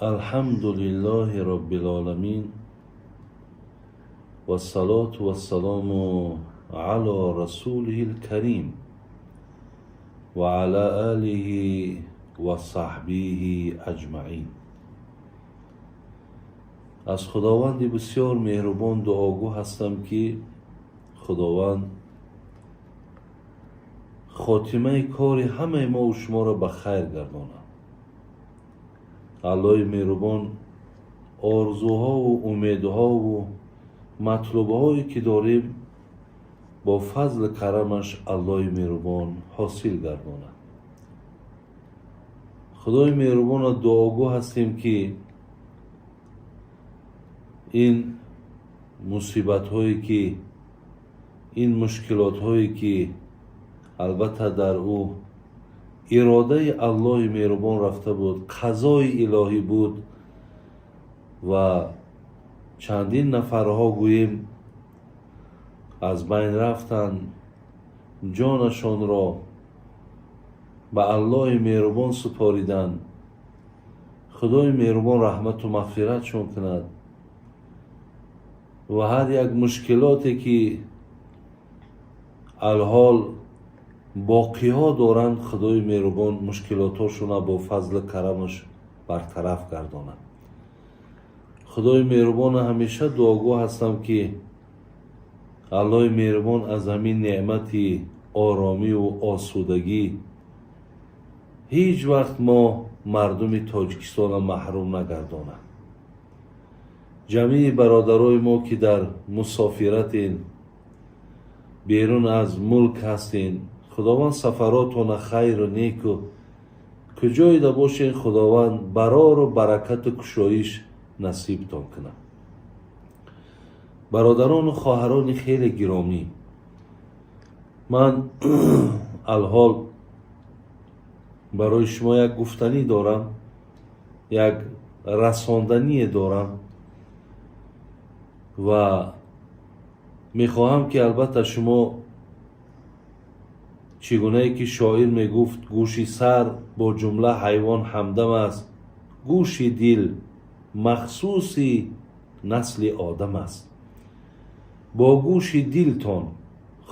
الحمد لله رب العالمين والصلاة والسلام على رسوله الكريم وعلى آله وصحبه أجمعين. Аз Худованди бисёр меҳрубон дуогӯ ҳастам, ки Худованд хотимаи кори ҳамаи мову шуморо ба хайр гардонад. Аллоҳи меҳрубон орзуҳову умедҳову матлубҳое, ки дорем, бо фазли карамаш Аллоҳи меҳрубон ҳосил гардонад. Худои меҳрубонро дуогӯ ҳастем, ки ин мусибатҳое, ки ин мушкилотҳое, ки албатта дар ӯ иродаи Аллоҳи меҳрубон рафта буд, қазои илоҳӣ буд ва чандин нафарҳо, гӯем, аз байн рафтанд, ҷонашонро ба Аллоҳи меҳрубон супориданд. Худои меҳрубон раҳмату мағфиратшон кунад ва ҳар як мушкилоте, ки алҳол боқиҳо доранд, Худои меҳрубон мушкилотҳошонро бо фазли карамаш бартараф гардонад. Худои меҳрубона ҳамеша дуогӯ ҳастам, ки Аллоҳи меҳрубон аз ҳамин неъмати оромиву осудагӣ ҳеҷ вақт мо мардуми Тоҷикистонро маҳрум нагардонад. Ҷамъии бародарои мо, ки дар мусофиратен, берун аз мулк ҳастен, Худованд сафаротона хайру неку, куҷоеда бошен, Худованд барору баракату кушоиш насибтон кунад. Бародарону хоҳарони хеле гиромӣ, ман алҳол барои шумо як гуфтанӣ дорам, як расондание дорам ва мехоҳам, ки албатта шумо, чӣ гунае ки шоир мегуфт: «Гӯши сар бо ҷумла ҳайвон ҳамдам аст, гӯши дил махсуси насли одам аст», бо гӯши дилтон,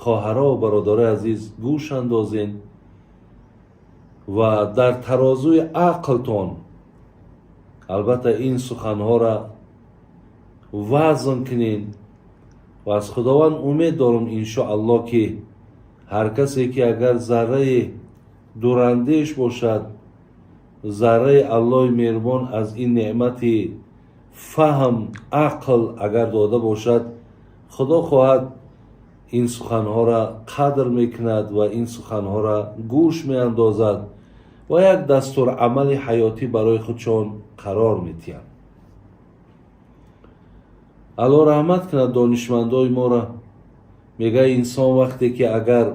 хоҳаро, бародарои азиз, гӯш андозен ва дар тарозуи ақлтон албатта ин суханҳоро вазн кунед. Ва аз Худованд умед дорам, иншоаллоҳ, ки ҳар касе, ки агар зарраи дурандеш бошад, зарраи Аллоҳи меҳрубон аз ин неъмати фаҳм, ақл агар дода бошад, Худо хоҳад, ин суханҳоро қадр мекунад ва ин суханҳоро гӯш меандозад ва як дастурамали ҳаётӣ барои худшон қарор медиҳанд. Алло раҳмат кунад донишмандои моро. Мегӯяд, инсон вақте ки агар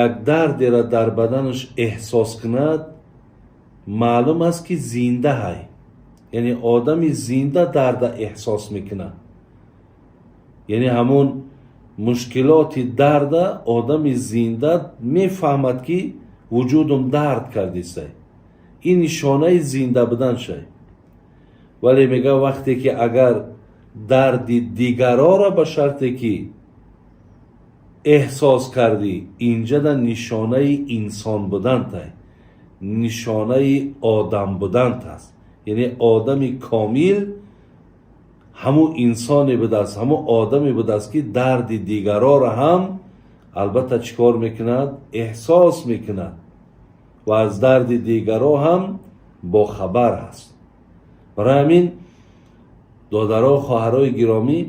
як дардеро дар баданаш эҳсос кунад, маълум аст, ки зинда ҳай. Яъне одами зинда дарда эҳсос мекунад, яъне ҳамон мушкилоти дарда одами зинда мефаҳмад, ки вуҷудум дард кардисай. Ин нишонаи зинда будан шай. Вале мега, вақте ки агар дарди дигарора ба шарте ки эҳсос кардӣ, инҷада нишонаи инсон будантай, нишонаи одам будант аст. Яъне одами комил ҳамун инсоне будааст, ҳамун одаме будааст, ки дарди дигарора ҳам албатта чӣ кор мекунад? Эҳсос мекунад ва аз дарди дигаро ҳам бохабар аст. Барои ҳамин, додаро, хоҳарои гиромӣ,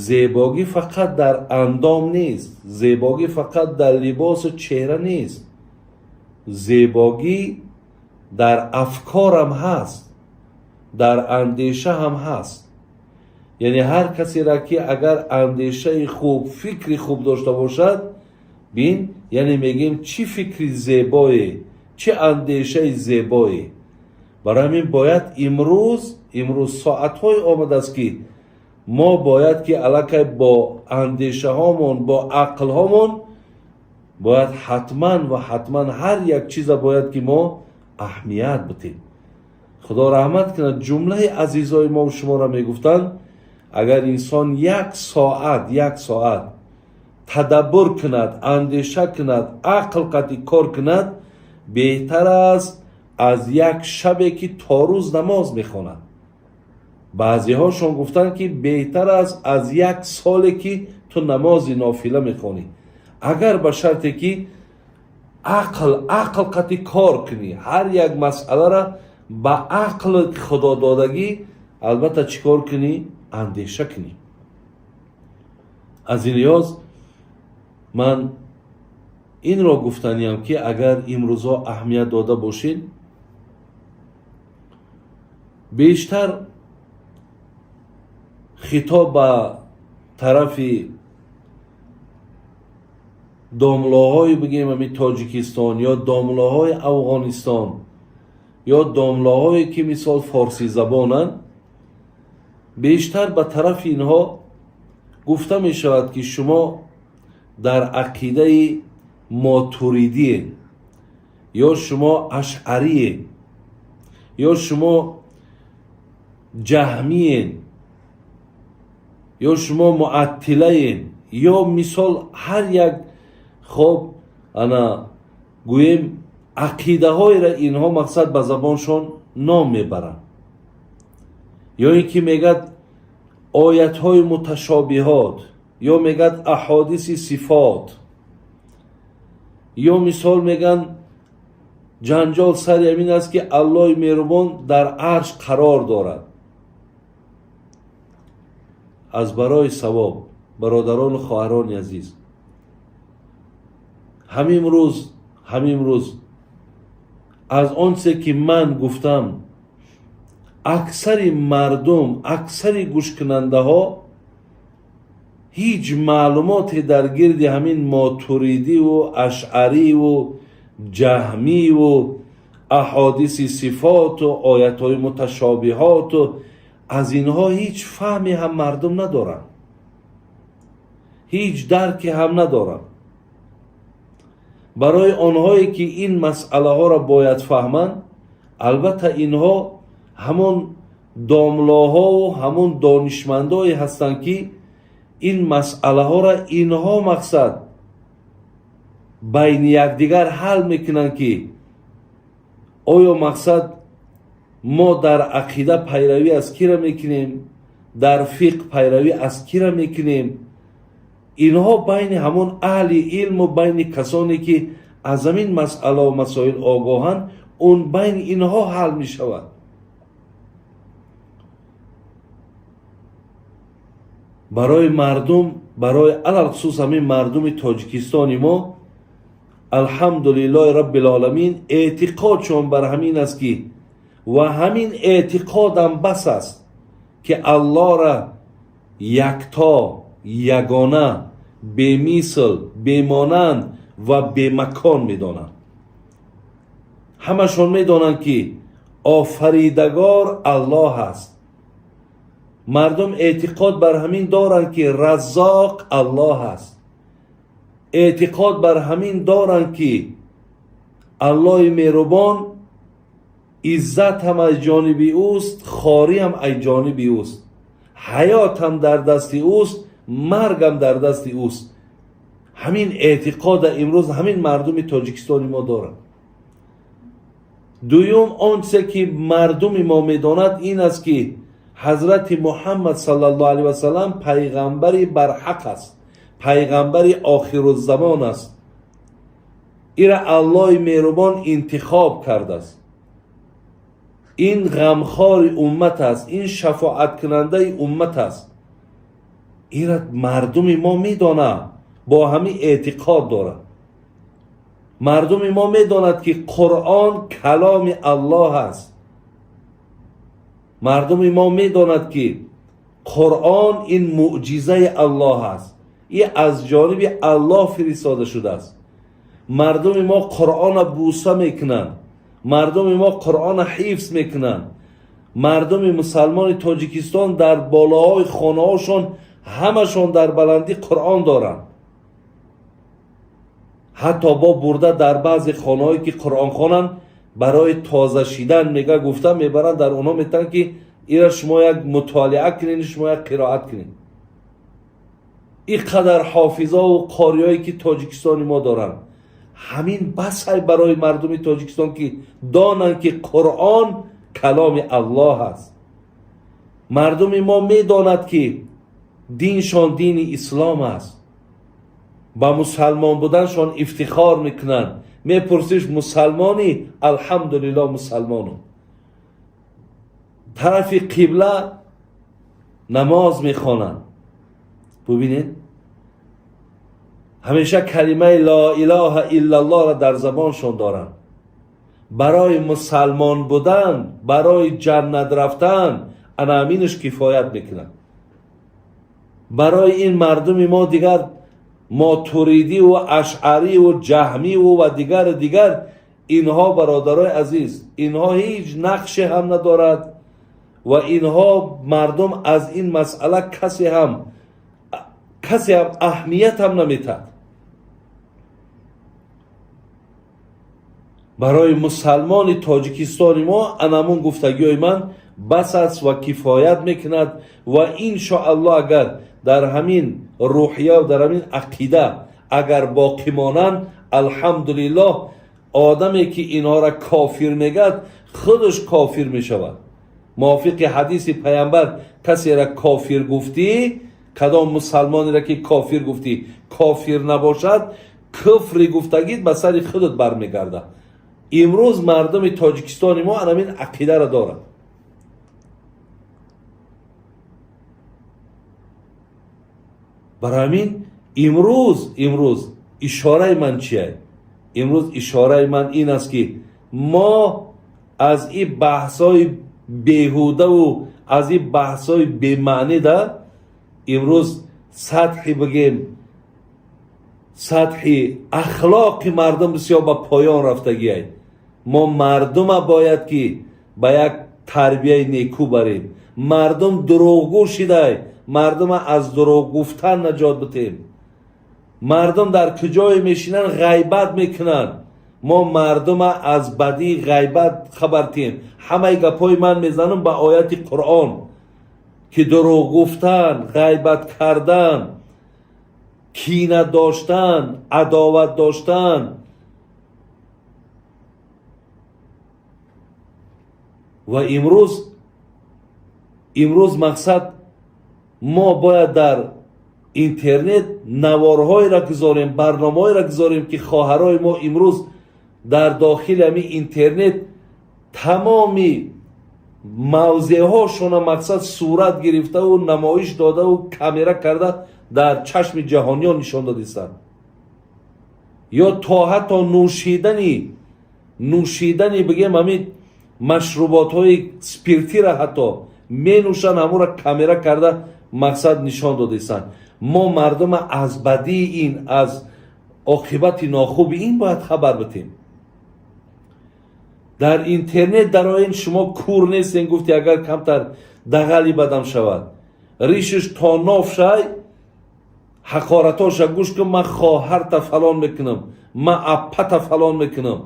зебогӣ фақат дар андом нест, зебогӣ фақат дар либосу чеҳра нест, зебогӣ дар афкорам ҳаст, дар андеша ҳам ҳаст. Яъне ҳар касеро, ки агар андешаи хуб, фикри хуб дошта бошад, бин, яъне мегӯем, чӣ фикри зебое, чӣ андешаи зебое. Барои ҳамин бояд имрӯз соатҳое омадааст, ки мо бояд, ки аллакай бо андешаҳомон, бо ақлҳомон бояд ҳатман ва ҳатман ҳар як чиза бояд, ки мо аҳамият бидем. Худо раҳмат кунад ҷумлаи азизои мо шуморо мегуфтанд, агар инсон як соат, як соат тадаббур кунад, андеша кунад, ақл қатӣ кор кунад, беҳтар аст аз як шабе ки то рӯз намоз мехонад. Баъзеҳошон гуфтанд, ки беҳтар аст аз як соле ки ту намози нофила мехонӣ, агар ба шарте ки ақл қатӣ кор кунӣ, ҳар як масъаларо ба ақли худододагӣ албатта чӣ кор кунӣ, андеша кунӣ. Аз ин лиҳоз ман инро гуфтаниям, ки агар имрӯзҳо аҳамият дода бошед, бештар хитоб ба тарафи домлоҳои, бигем, ами Тоҷикистон ё домлоҳои Афғонистон ё домлоҳое ки мисол форсизабонанд, бештар ба тарафи инҳо гуфта мешавад, ки шумо дар ақидаи мотуридие ё шумо ашъарие ё шумо ҷаҳмие ё шумо муаттилаед, ё мисол ҳар як, хоб, ана гӯем, ақидаҳоеро инҳо мақсад ба забоншон ном мебаранд, ё ин ки мегӯяд оятҳои муташобиҳот, ё мегӯяд аҳодиси сифот, ё мисол мегӯянд ҷанҷол сари ҳамин аст, ки Аллоҳи меҳрубон дар арш қарор дорад. Аз барои савоб, бародарону хоҳарони азиз, ҳамин рӯз аз он чизе ки ман гуфтам, аксари мардум, аксари гӯшкунандаҳо ҳеҷ маълумоте дар гирди ҳамин мотуридиву ашъариву ҷаҳмиву аҳодиси сифоту оятҳои муташобиҳоту аз инҳо ҳеҷ фаҳме ҳам мардум надоранд, ҳеҷ дарке ҳам надоранд. Барои онҳое ки ин масъалаҳоро бояд фаҳманд, албатта, инҳо ҳамон домлоҳову ҳамон донишмандое ҳастанд, ки ин масъалаҳоро инҳо мақсад байни якдигар ҳал мекунанд, ки оё мақсад мо дар ақида пайравӣ аз кира мекунем, дар фиқҳ пайравӣ аз кира мекунем. Инҳо байни ҳамон аҳли илму байни касоне ки аз ҳамин масъалаву масоил огоҳанд, он байни инҳо ҳал мешавад. Барои мардум, барои алалхусус ҳамин мардуми Тоҷикистони мо, алҳамдулиллоҳи роббил оламин, эътиқодшон бар ҳамин аст, ки ва ҳамин эътиқодам бас аст, ки Аллоҳра якто, ягона, бемисл, бемонанд ва бемакон медонанд. Ҳамашон медонанд, ки офаридагор Аллоҳ аст. Мардум эътиқод бар ҳамин доранд, ки Раззоқ Аллоҳ аст. Эътиқод бар ҳамин доранд, ки Аллоҳи меҳрубон иззат ҳам аз ҷониби ӯст, хорӣ ҳам аз ҷониби ӯст, ҳаёт ҳам дар дасти ӯст, маргам дар дасти ӯст. Ҳамин эътиқода имрӯз ҳамин мардуми Тоҷикистони мо доранд. Дуюм, он чизе ки мардуми мо медонад, ин аст, ки ҳазрати Муҳаммад саллаллоҳу алайҳи васалам пайғамбари барҳақ аст, пайғамбари охируззамон аст. Ира Аллоҳи меҳрубон интихоб кардааст. Ин ғамхори уммат аст, ин шафоаткунандаи уммат аст. Ира мардуми мо медонад, бо ҳамин эътиқод дорад. Мардуми мо медонад, ки Қуръон каломи Аллоҳ аст. Мардуми мо медонад, ки Қуръон ин мӯъҷизаи Аллоҳ аст, и аз ҷониби Аллоҳ фиристода шудааст. Мардуми мо Қуръонро бӯса мекунанд, мардуми мо Қуръонро ҳифз мекунанд. Мардуми мусалмони Тоҷикистон дар болоҳои хонаҳошон ҳамашон дар баландӣ Қуръон доранд. Ҳатто бо бурда дар баъзе хонаҳое ки Қуръон хонанд. Барои тоза шидан мега гуфта мебаранд, дар онҳо метавонанд, ки ира шумо як мутолиа кунед, шумо як қироат кунед. Ин қадар ҳофизову қориҳое ки Тоҷикистони мо доранд, ҳамин басай барои мардуми Тоҷикистон, ки донанд, ки Қуръон каломи Аллоҳ аст. Мардуми мо медонад, ки диншон дини ислом аст, ба мусалмон буданшон ифтихор мекунанд. Мепурсиш: мусалмонӣ? Алҳамдулилло, мусалмонум. Тарафи қибла намоз мехонанд. Бубинед, ҳамеша калимаи ло илоҳа иллаллоҳро дар забоншон доранд. Барои мусалмон будан, барои ҷаннат рафтан ана ҳаминаш кифоят мекунад. Барои ин мардуми мо дигар мотуридиву ашъариву ҷаҳмиву ва дигару дигар инҳо, бародарои азиз, инҳо ҳеҷ нақше ҳам надорад ва инҳо мардум аз ин масъала касе ҳам аҳамият ҳам наметад. Барои мусалмони Тоҷикистони мо анамун гуфтагиҳои ман бас аст ва кифоят мекунад. Ва иншоаллоҳ, агар дар ҳамин рӯҳия дар ҳамин ақида агар боқӣ монанд, алҳамдулиллоҳ, одаме ки инҳоро кофир мегӯяд, худаш кофир мешавад. Мувофиқи ҳадиси паямбар, касеро кофир гуфтӣ, кадом мусалмонеро ки кофир гуфтӣ, кофир набошад, куфри гуфтагит ба сари худат бармегардад. Имрӯз мардуми Тоҷикистони мо анамин ақидаро дорад. Барои ҳамин имрӯз ишораи ман чия? Имрӯз ишораи ман ин аст, ки мо аз ин баҳсҳои беҳудаву аз ин баҳсҳои бемаънида имрӯз сатҳи, бигем, сатҳи ахлоқи мардум бисёр ба поён рафтагиай. Мо мардума бояд ки ба як тарбияи некӯ барем. Мардум дурӯғгӯ шидай, мардума аз дурӯғ гуфтан наҷот битем. Мардум дар куҷое мешинанд, ғайбат мекунанд. Мо мардума аз бадии ғайбат хабар тиҳем. Ҳамаи гапҳои ман мезанам ба ояти Қуръон, ки дурӯғ гуфтан, ғайбат кардан, кина доштан, адоват доштан ва имрӯз мақсад мо бояд дар интернет наворҳоеро гузорем, барномаҳоеро гузорем, ки хоҳарои мо имрӯз дар дохили ҳамин интернет тамоми мавзеъҳошона, мақсад, сурат гирифтаву намоиш додаву камера карда дар чашми ҷаҳониён нишон додистанд. Ё то ҳатто нӯшидани, бигем, ҳамин машруботҳои спиртира ҳатто менӯшанд, ҳамонро камера карда, мақсад, нишон додистанд. Мо мардума аз бадии ин, аз оқибати нохуби ин бояд хабар битем. Дар интернет дароин, шумо кур нестен. Гуфти, агар камтар дағали бадам шавад, ришиш то ноф шай, ҳақоратоша гӯш кун: ман хоҳарта фалон мекунам, ман аппата фалон мекунам.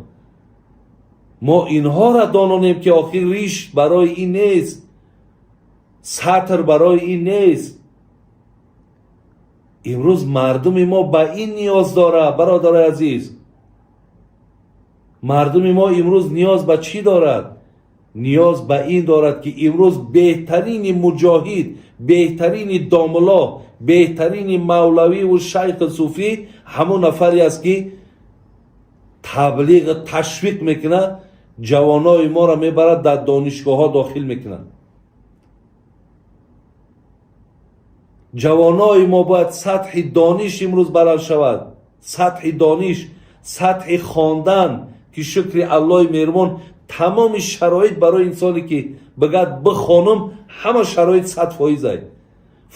Мо инҳоро дононем, ки охир риш барои ин нест, сатр барои ин нест. Имрӯз мардуми мо ба ин ниёз дорад. Бародарои азиз, мардуми мо имрӯз ниёз ба чӣ дорад? Ниёз ба ин дорад, ки имрӯз беҳтарини муҷоҳид, беҳтарини домулло, беҳтарини мавлавиву шайху суфӣ ҳамон нафаре аст, ки таблиғ, ташвиқ мекунад, ҷавонои моро мебарад, дар донишгоҳҳо дохил мекунад. Ҷавонои мо бояд сатҳи дониш имрӯз баланд шавад, сатҳи дониш, сатҳи хондан, ки шукри Аллоҳи меҳрубон, тамоми шароит барои инсоне ки бигӯяд бихонам, ҳама шароит 100%-ай.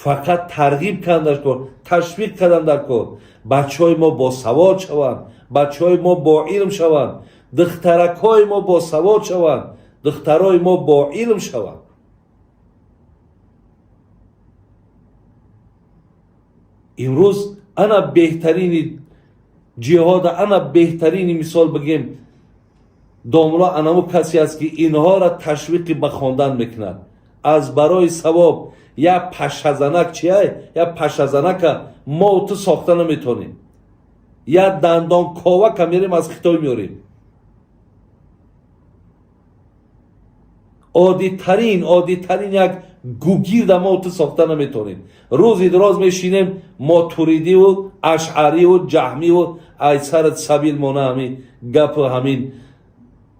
Фақат тарғиб кардан дар кор, ташвиқ кардан дар кор. Бачаҳои мо босавод шаванд, бачаҳои мо боилм шаванд, духтаракҳои мо босавод шаванд, духтарои мо боилм шаванд. Имрӯз ана беҳтарини ҷиҳода, ана беҳтарини, мисол бигем. Домло анаму касе аст, ки инҳоро ташвиқи ба хондан мекунад аз барои савоб. Як пашазанак чия? Як пашазанака мо ту сохта наметонем, як дандон ковака мерем аз Хитой меорем. Оддитарин як гугирда мо ту сохта наметонем. Рӯзи дароз мешинем, мотуридиву ашъариву ҷаҳмиву айсарат сабил мона, ҳамин гапу ҳамин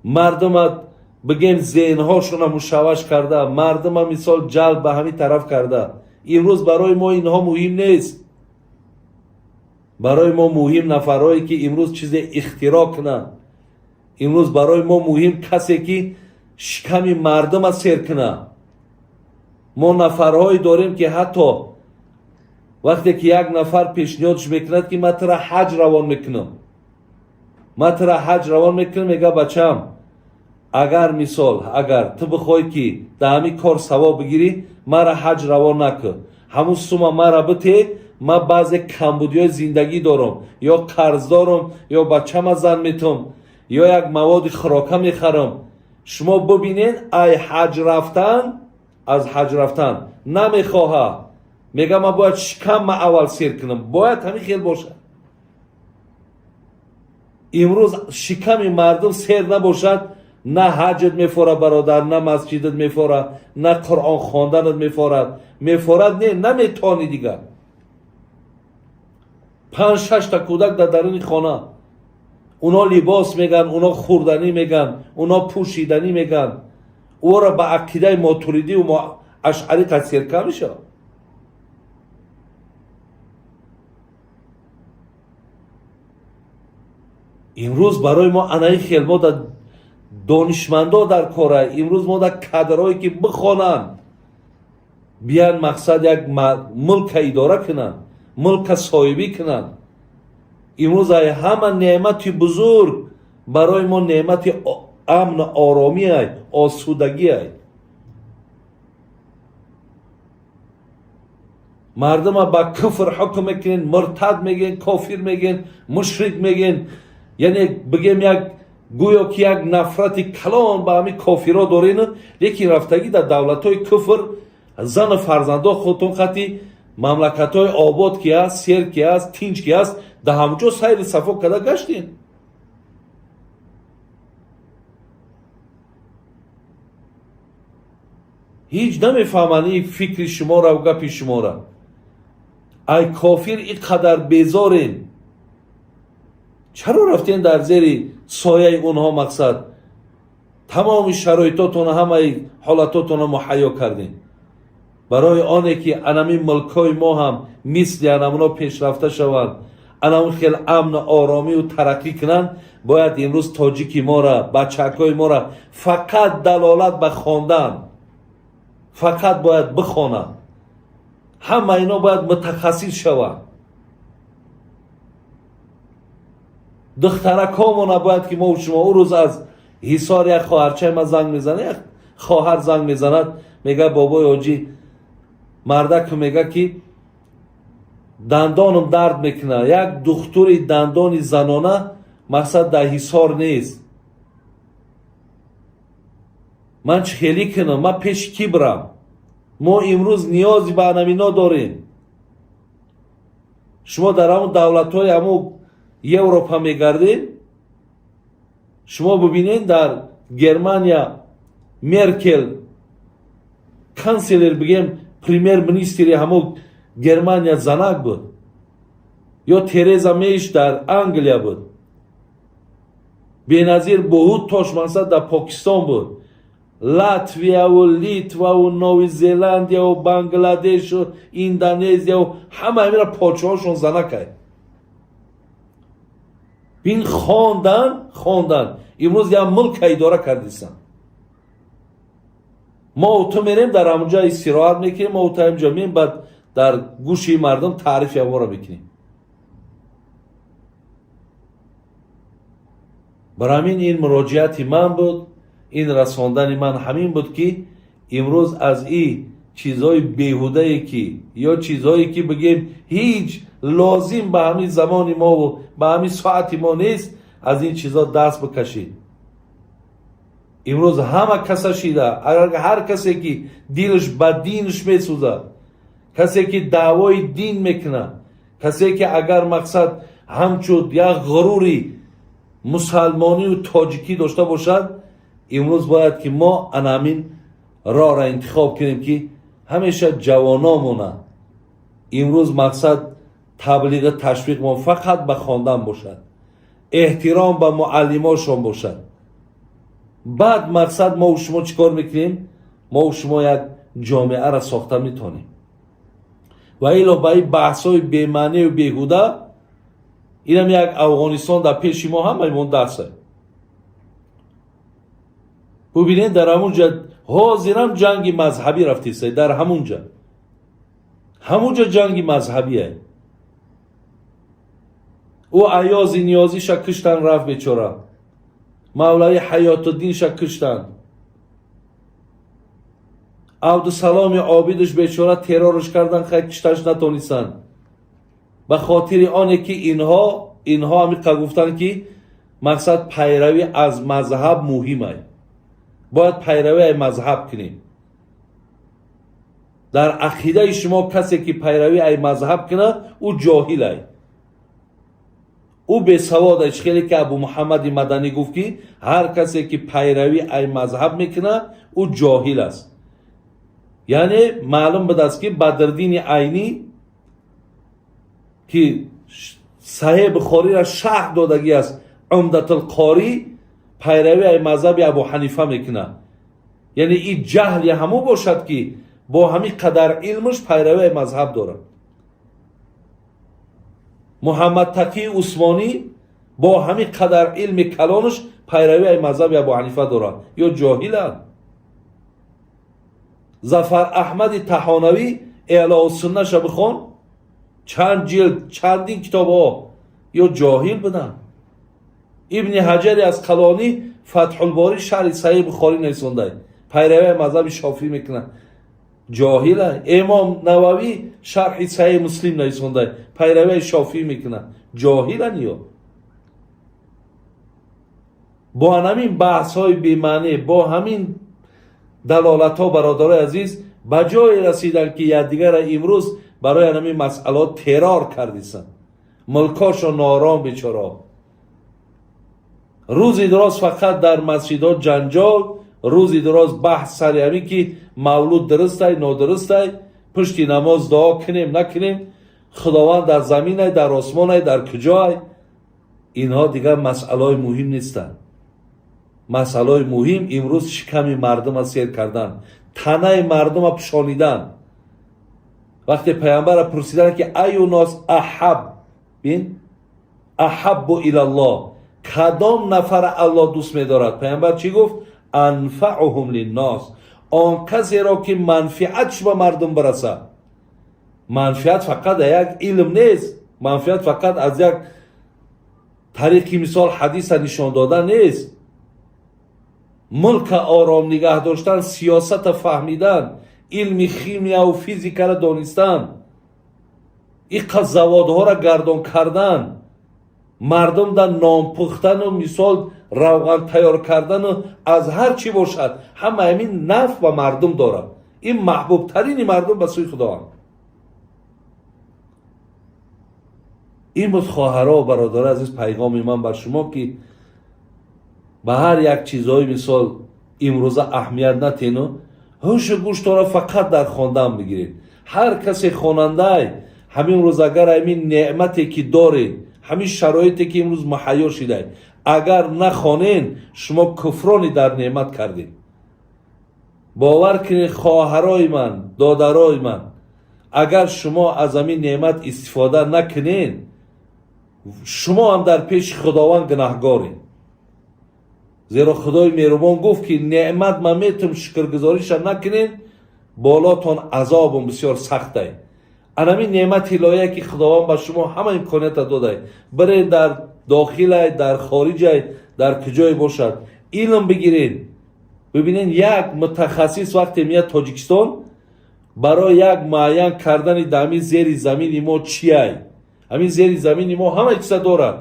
мардума бигем, зеҳнҳошона мушавваш карда, мардума мисол ҷалб ба ҳамин тараф карда. Имрӯз барои мо инҳо муҳим нест. Барои мо муҳим нафарҳое, ки имрӯз чизе ихтироъ кунанд. Имрӯз барои мо муҳим касе, ки шиками мардума сер кунад. Мо нафарҳое дорем, ки ҳатто вақте ки як нафар пешниҳодш мекунад, ки ман тура ҳаҷ равон мекунам, ман тура ҳаҷ равон мекунам, мега: «Бачам, агар мисол, агар ту бихоҳӣ, ки дар ҳамин кор савоб бигирӣ, мара ҳаҷ равон накун, ҳамун сума мара бите, ман баъзе камбудиҳои зиндагӣ дорам, ё қарз дорам, ё бачама зан метам, ё як маводи хӯрока мехарам». Шумо бибинед, ай ҳаҷ рафтан, аз ҳаҷ рафтан намехоҳад, мега: «Ман бояд шикамма аввал сер кунам». Бояд ҳамин хел бошад. Имрӯз шиками мардум сер набошад, на ҳаҷат мефорад, бародар, на масҷидат мефорад, на Қуръон хонданат мефорад. Мефорад не, наметавонӣ дигар. Панҷ шашта кӯдак дар даруни хона, уно либос меган, уно хӯрданӣ меган, уно пӯшиданӣ меган. Ӯро ба ақидаи мотуридию ашъарӣ тасирка мешавад. Имрӯз барои мо анаи хел мо дар донишмандо дар кора. Имрӯз мо дар кадрҳое, ки бихонанд, биян, мақсад, як мулка идора кунанд, мулка соҳибӣ кунанд. Имрӯз ай ҳама неъмати бузург барои мо неъмати амну оромиай, осудагиай. Мардума ба куфр ҳукм мекунен, муртад мегӯен, кофир мегӯен, мушрик мегӯен. Яъне бигем, як гӯё ки як нафрати калон ба ҳамин кофирҳо дорен, лекин рафтагӣ дар давлатҳои куфр зану фарзандо худтон хати мамлакатҳои обод ки ҳаст, сер ки ҳаст, тинҷ ки ҳаст, дар ҳамҷо сайри сафо карда гаштем. Ҳеҷ намефаҳманд ин фикри шуморо, гапи шуморо. Ай кофир ин қадар безорен, чаро рафтен дар зери сояи онҳо? Мақсад, тамоми шароитотона, ҳамаи ҳолатотона муҳайё кардем барои оне, ки анамин мулкҳои мо ҳам мисли анамуно пешрафта шаванд, анамун хел амну оромию тараққӣ кунанд. Бояд имрӯз тоҷики мора, бачакҳои мора фақат далолат ба хондан, фақат бояд бихонанд. Ҳама ино бояд мутахассис шаванд. Духтаракҳомона бояд ки мо шумо. Ӯ рӯз аз Ҳисор як хоҳарчаи ман занг мезанад, як хоҳар занг мезанад, мега: «Бобои ҳоҷӣ, мардаку мега, ки дандонам дард мекунад, як духтури дандони занона, мақсад, дар Ҳисор нест. Ман чӣ хелӣ кунам? Ман пеши кӣ бирам?» Мо имрӯз ниёзи ба анамино дорем. Шумо дар ҳамун давлатҳои ҳамун Европа мегардед, шумо бибинед, дар Германия Меркел канцлер, бигем, премьер-министри ҳамун Германия занак буд, ё Тереза Мейш дар Англия буд, Беназир Бхутто мақсад дар Покистон буд, Латвияву Литваву Нови Зеландияву Бангладешу Индонезияву ҳама ҳамира подшоҳошон занакай. Бин, хондан, хондан, имрӯз як мулка идора кардисан. Мо ту мерем, дар ҳамунҷа истироҳат мекунем, мо ту ҳаминҷо меем, баъд дар гӯши мардум таърифи ҳаморо мекунем. Бар ҳамин ин муроҷиати ман буд, ин расондани ман ҳамин буд, ки имрӯз аз и чизҳои беҳудае ки ё чизҳое ки, бигем, ҳеҷ лозим ба ҳамин замони мову ба ҳамин соати мо нест, аз ин чизҳо даст бикашед. Имрӯз ҳама каса шида, агар ҳар касе ки дилаш ба динаш месӯзад, касе ки даъвои дин мекунад, касе ки агар мақсад ҳамчун як ғурури мусалмонию тоҷикӣ дошта бошад, имрӯз бояд ки мо ана ҳамин роҳро интихоб кунем, ки ҳамеша ҷавономона имрӯз мақсад таблиғи ташвиқмон фақат ба хондан бошад, эҳтиром ба муаллимошон бошад. Баъд мақсад мову шумо чӣ кор мекунем? Мову шумо як ҷомеаро сохта метавонем. Ва ило ба ин баҳсҳои бемаънию беҳуда, инам як Афғонистон дар пеши мо ҳамаимон дарса. Бубинед, дар ҳамун ҷа ҳозирам ҷанги мазҳабӣ рафтиста. Дар ҳамун ҷа ҷанги мазҳабие. Ӯ Аёзи Ниёзиша киштан, рафт бечора. Мавлави Ҳаётуддинша киштанд. Абдусаломи Обидуш бечора террорш кардан, хай, кишташ натонистанд, ба хотири оне ки инҳо ҳамиқа гуфтанд, ки мақсад пайравӣ аз мазҳаб муҳимай, бояд пайравӣ аз мазҳаб кунем. Дар ақидаи шумо касе ки пайравӣ ай мазҳаб кунад, ӯ ҷоҳилай, ӯ бесавод ай. Хеле ки Абу Муҳаммади Маданӣ гуфт, ки ҳар касе ки пайравӣ ай мазҳаб мекунад, ӯ ҷоҳил аст. Яъне маълум будааст, ки Бадрдини Айнӣ, ки Саҳеҳ Бухориро шарҳ додагӣ аст, Умдатулқорӣ, пайравӣ ай мазҳаби Абу Ҳанифа мекунад. Яъне ин ҷаҳли ҳамун бошад, ки бо ҳамин қадар илмаш пайравӣ ай мазҳаб дорад. Муҳаммадтақии Усмонӣ бо ҳамин қадар илми калонаш пайравӣ ай мазҳаби Абу Ҳанифа дорад, ё ҷоҳиланд. Зафар Аҳмади Таҳонавӣ Эълоусуннаша бихон, чанд ҷилд, чандин китобҳо, ё ҷоҳил буданд. Ибни Ҳаҷари Асқалонӣ Фатҳулборӣ, шарҳи Саҳиҳ Бухорӣ нависондай, пайравии мазҳаби Шофиӣ мекунад, ҷоҳила. Имом Нававӣ шарҳи Саҳиҳ Муслим нависондай, пайравии Шофиӣ мекунад, ҷоҳилан. Ё бо ҳамин баҳсҳои бемаънӣ, бо ҳамин далолатҳо, бародарои азиз, ба ҷое расиданд, ки якдигарра имрӯз барои ҳамин масъалаҳо террор кардисанд. Мулкошо ноором, бечораҳо. Рӯзи дуроз фақат дар масҷидҳо ҷанҷол, рӯзи дуроз баҳс сари ҳамин ки мавлуд дурустай, нодурустай, пушти намоз дуо кунем, накунем, Худованд дар заминай, дар осмонай, дар куҷоай. Инҳо дигар масъалаҳои муҳим нестанд. Масъалаҳои муҳим имрӯз шиками мардума сер кардан, танаи мардума пӯшонидан. Вақте паямбарра пурсиданд, ки أي الناس أحب, бин, أحب إلى الله, кадом нафара Аллоҳ дӯст медорад, паямбар чӣ гуфт? أنفعهم للناس, он касеро ки манфиатш ба мардум бирасад. Манфиат фақат як илм нест, манфиат фақат аз як тариқи, мисол, ҳадиса нишон додан нест. Мулка ором нигаҳ доштан, сиёсата фаҳмидан, илми химияву физикаро донистан, иқа заводҳоро гардон кардан, мардум дар нон пухтану, мисол, равған тайёр кардану аз ҳар чӣ бошад, ҳама ҳамин нафъ ба мардум дорад. Ин маҳбубтарини мардум ба сӯи Худованд. Ин буд, хоҳаро, бародари азиз, пайғоми ман бар шумо, ки ба ҳар як чизҳои, мисол, имрӯза аҳамият натену ҳушу гӯштора фақат дар хондан бигиред. Ҳар касе хонандай, ҳамин рӯз агар ҳамин неъмате ки доред, ҳамин шароите ки имрӯз муҳайё шидай, агар нахонен, шумо куфрони дар неъмат кардед. Бовар кунед, хоҳарои ман, додарои ман, агар шумо аз ҳамин неъмат истифода накунед, шумо ҳам дар пеши Худованд гунаҳгоред. Зеро Худои меҳрубон гуфт, ки неъмат ман метум, шукргузориша накунед, болотон азобум бисёр сахтай. Анамин неъмати илоҳие, ки Худованд ба шумо ҳама имконията додай, биред, дар дохилай, дар хориҷай, дар куҷое бошад, илм бигиред. Бибинед, як мутахассис вақте меяд Тоҷикистон барои як муайян кардани дар ҳамин зери замини мо чиай, ҳамин зери замини мо ҳама чиза дорад,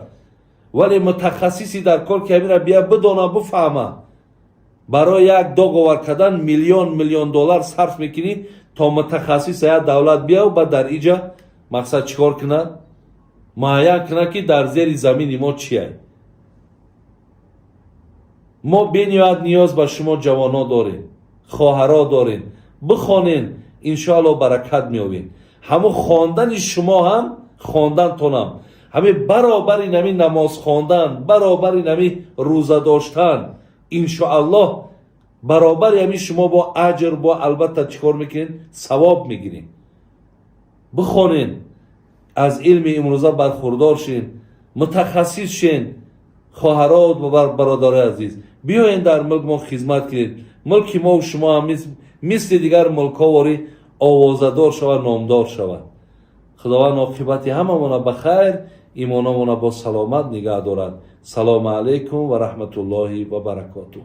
вале мутахассиси дар кор, ки ҳаминра бия бидона, бифаҳма. Барои як договор кардан миллион миллион доллар сарф мекунӣ, то мутахассис як давлат бияв, ба дар иҷа мақсад чӣ кор кунад, муайян кунад, ки дар зери замини мо чие. Мо бениҳоят ниёз ба шумо ҷавонҳо дорем, хоҳаро дорем. Бихонен, иншоалло, баракат меёбед. Ҳамун хондани шумо ҳам, хондантонам ҳамин баробари нами намоз хондан, баробари нами рӯза доштан, иншоаллоҳ, баробари ҳамин шумо бо аҷр, бо албатта чӣ кор мекунед, савоб мегиред. Бихонен, аз илми имрӯза бархурдор шен, мутахассис шен. Хоҳаро ва бародарои азиз, биёен, дар мулк мо хизмат кунед. Мулки мову шумо ҳам мисли дигар мулкҳо ворӣ овозадор шавад, номдор шавад. Худованд оқибати ҳамамона ба хайр, имономона бо саломат нигаҳ дорад. Салому алайкум ва раҳматуллоҳи ва баракотуҳ.